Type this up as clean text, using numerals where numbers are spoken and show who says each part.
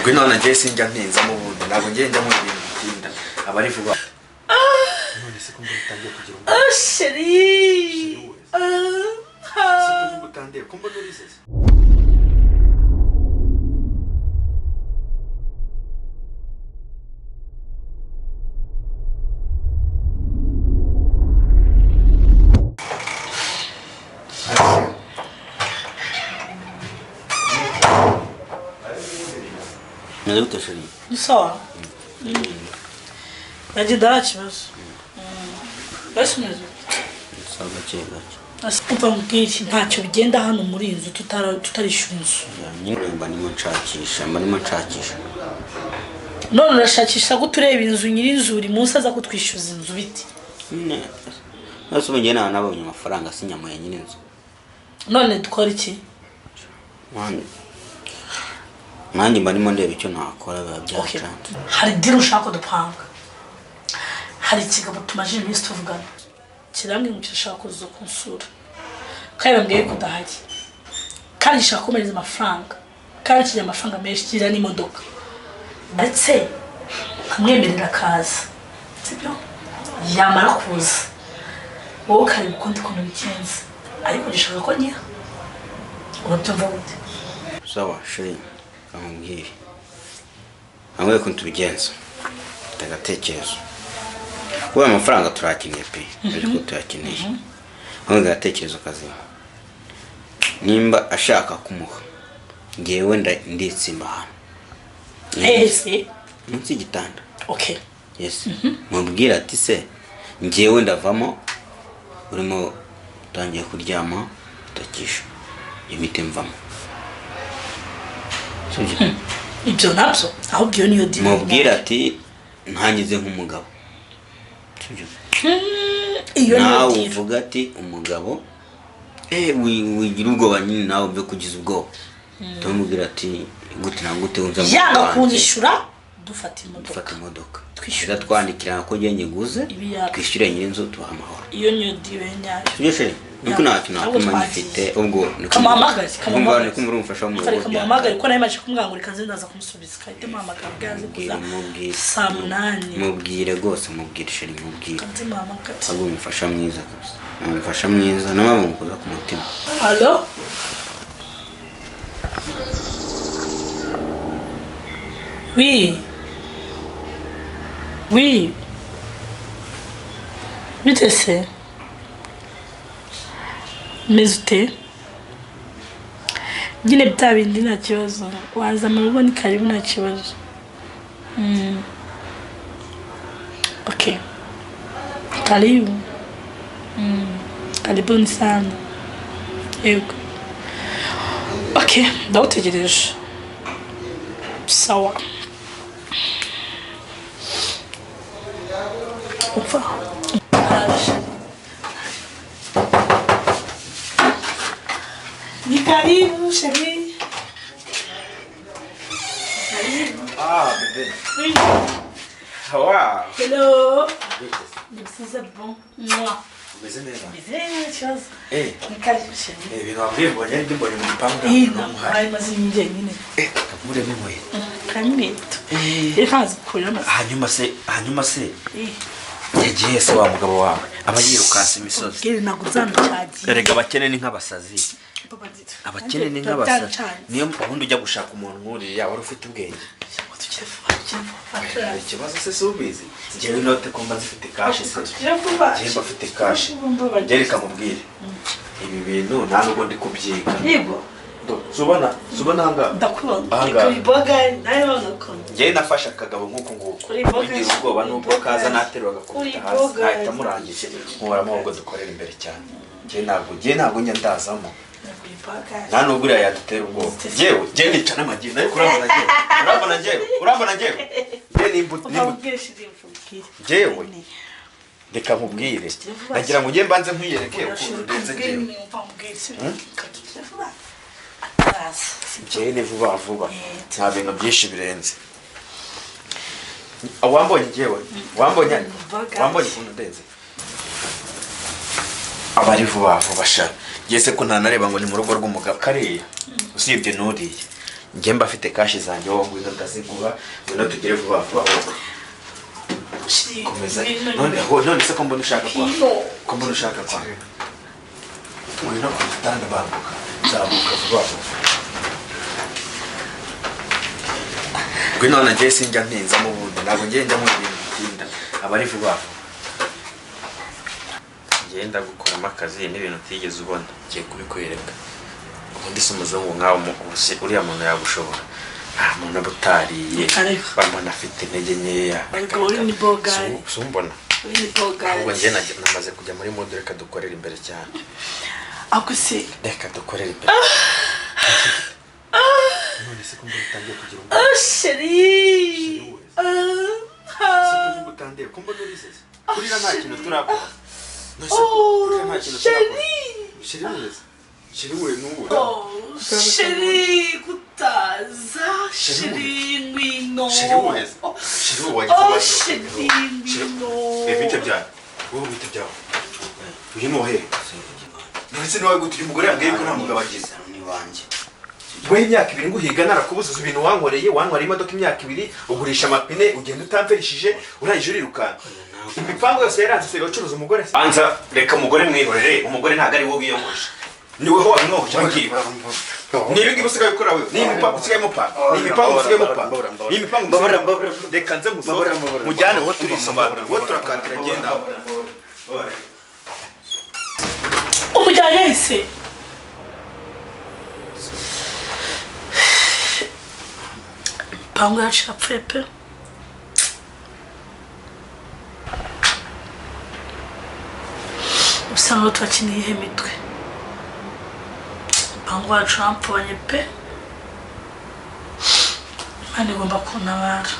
Speaker 1: Ngwino hano, njyewe sinjya ntinzamo ubundi ntabwo njyewe njya mu bintu bitinda, aba ari vuba. None se ko mbona utangiye kugira ubwoba?
Speaker 2: Oh, chérie.
Speaker 1: Se kuvuga utandeba ko mbona urize se?
Speaker 3: Meze gute, chérie?
Speaker 2: Ni sawa. Yagenda nta kibazo. Mbese umeze ute?
Speaker 3: Sawa, gake gake.
Speaker 2: Umva nkubwire, ntacyo bigenda hano muri iyi nzu tutarishyura inzu.
Speaker 3: Nyine mba ndimo nshakisha, mba ndimo nshakisha.
Speaker 2: None urashakisha gute ureba inzu, nyir'inzu buri munsi aza kutwishyuza inzu biti?
Speaker 3: Nyine nose ubu njye naba nabonye amafaranga sinyamuye nyir'inzu.
Speaker 2: None dukora iki?
Speaker 3: Nanjye mba ndimo ndeba icyo nakora, biba
Speaker 2: Okay.
Speaker 3: byacanze.
Speaker 2: Hari deal ushaka ko dupanga. Hari ikigabo tumaze iminsi tuvugana, kirambwira ngo kirashaka kuza kunsura, kandi bambwiye ko udahari, kandi gishaka kumpereza amafaranga, kandi kigira amafaranga menshi, kigira n'imodoka, ndetse nkamwemerera akaza, sibyo? Yamara kuza wowe ukareba ukundi kuntu bigenza, ariko gishaka ko nyiha. Urabyumva gute?
Speaker 3: Sawa chérie, kamubwire hamwe ukuntu tubigenza. Mfite agatekerezo. Kuba amafaranga turayakeneye pe, ariko tuyakeneye hamwe. Agatekerezo kazima, nimba ashaka kumuha, ngewe nditsimba hano
Speaker 2: Ese
Speaker 3: munsi y'igitanda.
Speaker 2: Okay.
Speaker 3: Yes, mubwire ati se ngewe ndavamo, urimo utangiye kuryama utakisha imiti, mvamo. Sibyo?
Speaker 2: Ibyo nabyo, ahubwo iyo niyo deal.
Speaker 3: Mubwire ati ntangize nk'umugabo. Sibyo?
Speaker 2: Iyo niyo
Speaker 3: Nawe
Speaker 2: deal.
Speaker 3: uvuga ati umugabo wigira ubwoba nyine, nawe byo kugiza ubwoba, tumubwira ati gute na gute unza mu
Speaker 2: Yanga
Speaker 3: wanjye.
Speaker 2: kunyishyura, dufata imodoka.
Speaker 3: Dufata imodoka.
Speaker 2: Twishyura.
Speaker 3: Twandikira ko njye nyiguze.
Speaker 2: Ibi yacu.
Speaker 3: Twishyure nyir'inzu, tubaha amahoro.
Speaker 2: Iyo niyo deal nyayo.
Speaker 3: Sibyo, chérie? Niko nta kintu
Speaker 2: Ahubwo
Speaker 3: nakuma
Speaker 2: twagiye.
Speaker 3: ngifite ubwo.
Speaker 2: Kamuhamagare, kamuhamagare.
Speaker 3: Kumva uri umufasha wo mu rugo.
Speaker 2: Reka kamuhamagare, ko nawe maje kumwangura ikaze, ndaza kumusubiza, kahite muhamagara ubwo yaze kuza
Speaker 3: Mubwire, mubwire.
Speaker 2: saa 8.
Speaker 3: Mubwire rwose, mubwire chérie, mubwire.
Speaker 2: Kanze muhamagare.
Speaker 3: Ahubwo umufasha mwiza kabisa, ni umufasha mwiza, niyo mpamvu mukoza ku mutima.
Speaker 2: Allô. Oui. Oui. Bite se? Meze ute? Nyine bya bindi, nta kibazo. Waza mu rugo, ni karibu, nta kibazo. Okay. Karibu. Karibuni sana. Yego. Okay, ndawutegereje. Sawa. Upfa. Araje. Ni karibu, chérie. Karibu.
Speaker 1: Ah, bébé.
Speaker 2: Oui.
Speaker 1: Wow.
Speaker 2: Hello. Ni byiza, bon. Mwah.
Speaker 1: Umeze neza?
Speaker 2: Meze neza, ikibazo. Ni karibu, chérie.
Speaker 1: Ibintu wambwiye mbonye ari byo mbonye mu gipangu.
Speaker 2: Iyi
Speaker 1: ntabwo
Speaker 2: ntabwo
Speaker 1: muhari.
Speaker 2: hari maze njyenyine.
Speaker 1: Kakuremo inkweto.
Speaker 2: Kamweto. Reka nzikuremo amazi.
Speaker 1: Hanyuma se yagiye se wa mugabo wawe aba yirukansa imisozi?
Speaker 2: Ubwire ntabwo nzamucagiye.
Speaker 1: Erega abakene ni nk'abasazi, abakene ni nk'abasazi. Niyo ubundi ujya gushaka umuntu nk'uriya wari ufite ubwenge. Hari ikibazo se? Si ubizi njyewe inote ko mba zifite cash se? Njyewe mba mfite cash. Njyewe reka mubwire, ibi bintu nta nubwo ndi kubyiga.
Speaker 2: Yego.
Speaker 1: Zubona ahangaha?
Speaker 2: Ndakubona.
Speaker 1: Ahangaha.
Speaker 2: Uri bogari nawe ndakubona.
Speaker 1: Njyewe nafashe akagabo nk'uku nguku.
Speaker 2: Uri bogari.
Speaker 1: Wigira ubwoba nubwo kaza naterura agakubita
Speaker 2: Uri
Speaker 1: hasi
Speaker 2: bogari.
Speaker 1: nahita murangije nkuramo, ahubwo dukorera imbere cyane. Njyewe ntabwo njya ndazamo.
Speaker 2: Uri bogari.
Speaker 1: Nta nubwo uriya yadutera ubwoba. Njyewe nica n'amagi nayo. Urambona njyewe? Urambona njyewe? Urambona njyewe? Njyewe nimba
Speaker 2: Ubwire shiri, ubwire.
Speaker 1: Njyewe reka nkubwire, nagira ngo njye mbanze nkwiyereke ukuntu ndenze njyewe. Njyewe ni vuba vuba, nta bintu byinshi birenze. Wambonye njyewe? Wambonye? Wambonye ukuntu ndenze? Aba ari vuba vuba sha. Ngeze ko ntanareba ngo ni mu rugo rw'umugabo kariya, usibye n'uriya. Njye mba mfite cash zanjye, wowe ngwino ndaziguha, ngwino tugere vuba vuba wowe.
Speaker 2: Chéri,
Speaker 1: Komeza.
Speaker 2: ngwino.
Speaker 1: None ho, none se ko mbona ushaka kwa?
Speaker 2: Ngwino.
Speaker 1: Ko mbona ushaka kwa? Ngwino ku gitanda, banguka. Zamuka vuba vuba. Ngwino hano, njye sinjya ntinzamo ubundi. Ntabwo njye njya mu bintu bitinda. Aba ari vuba vuba. Ngenda gukoramo akazi n'ibintu utigeze ubona. Ngiye kubikwereka. Ubundi si umuzungu nkawe uriya muntu yagushobora. Nta muntu uba utariye.
Speaker 2: Ariko.
Speaker 1: Bambona afite intege nkeya.
Speaker 2: Ariko uri ni bogari.
Speaker 1: Si umbona?
Speaker 2: Uri ni bogari.
Speaker 1: Ahubwo njye namaze kujya muri mode, reka dukorere imbere cyane.
Speaker 2: Ahubwo se
Speaker 1: Reka dukorere imbere. None se ko mbona utangiye kugira ubwoba?
Speaker 2: Ah, chéri.
Speaker 1: Se ko utangiye ko mbona urize se? Kurira nta kintu turakora. None se
Speaker 2: Oh,
Speaker 1: kurira nta kintu turakora.
Speaker 2: chéri.
Speaker 1: Chéri wese. Chéri we nuwe.
Speaker 2: Oh, chéri, kutaza. Chéri, ngwino.
Speaker 1: Chéri wese. Chéri we wagize
Speaker 2: Oh,
Speaker 1: ibibazo.
Speaker 2: chéri, ngwino.
Speaker 1: Eh, bite byawe? Wowe bite byawe? Uyu ni uwahe? None se niwawe gute uyu mugore yambwiye ko nta mugabo agize?
Speaker 3: Ni wanjye.
Speaker 1: We imyaka 2 nguhiga narakubuzuza ibintu wankoreye, wantwara imodoka imyaka 2, ugurisha amapine, ugenda utamferishije, urangije urirukanka. Imipango yose yaranze usigaye ucuruza umugore se. Banza reka umugore mwihorere, umugore ntabwo ari wowe wiyongoshe. Ni wowe wabimwogoshe ngibi. Ni ibi ngibi usigaye ukora wewe. Ni imipango usigaye mupanga. Ni imipango usigaye mupanga. Ni imipango usigaye mupanga. Reka nze musohoke. Mujyane wowe turisobanura. Wowe turakatira genda.
Speaker 2: Umujyanye yahise. Imipango yacu irapfuye pe. Usa nkaho turakeneye iyihe mitwe. Imipango yacu irampfubanye pe. Imana igomba kuntabara.